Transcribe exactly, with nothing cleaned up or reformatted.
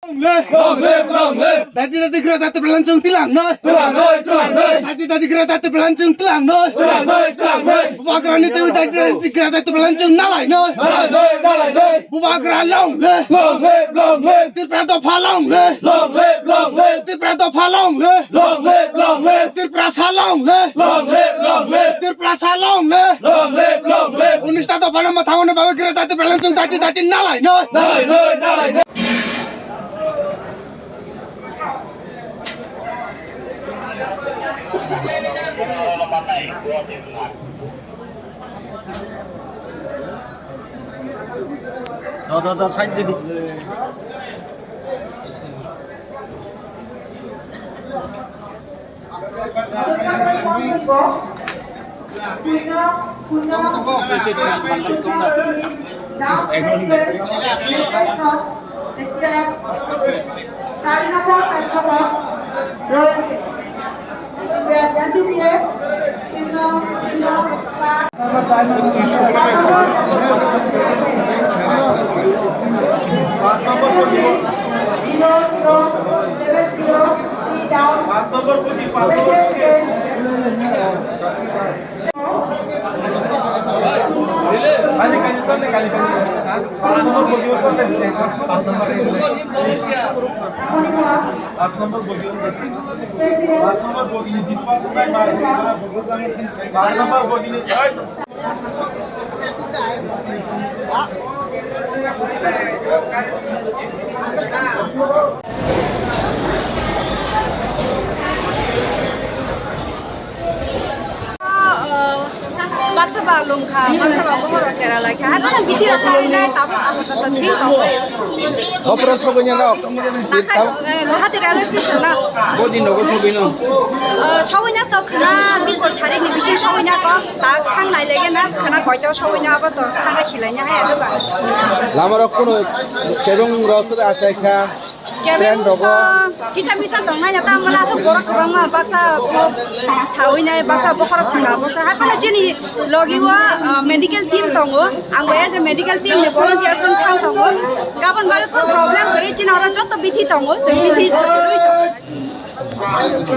Long live! Long live! Long live! Dati dati gra dati pelan chung tilang noi. Tilang noi, tilang noi. Dati dati gra dati pelan chung tilang noi. Tilang noi, tilang noi. Bubagrani twi dati dati gra dati pelan chung nalai noi. Nalai noi, nalai noi. Bubagra long live! Long live! Long live! Tripura dopha long live! Long live! Long live! Tripura dopha long live! Long live! Long live! Tiprasa long live! Long live! Long live! Tiprasa long live! Long live! Long live! Unis ta dopha no mathang no babe gra dati pelan chung dati dati nalai noi. Nalai noi, nalai noi. Da, da, da, side de. পাঁচ নম্বর বগি, পাঁচ নম্বর বগি। পাঁচ নম্বর বগি। পাঁচ নম্বর বগি। পাঁচ নম্বর বগি। পাঁচ নম্বর বগি। Baksa ba lungkha, baksa ba bohoro kera laikha. Hai bono bithi rok khawi nai, tabuk ang kata thik tongwi. Opor sogwini rok. Nakhai, eh, Guwahati railway station na. Bodi nogo sogwino. Eh, sogwina to khana dipor sari ni bising sogwina to. Tak thang nai lege na, khana koito sogwino abo to thang silai na hai abo ba. Lama rok kuno kebeng rok to achai kha. Train rogo. Kisa misa tongnai ya, tamo na asok borok kwbangma baksa sawi nai, baksa bokhorok saka, baksa hakhe chini logi o, ah, medical team tongo. Ang bai je medical team ni volunteer song thang tongo. Gabon bai ko problem kwrwi chini oro joto bithi tongo, chwng bithi swi tongo.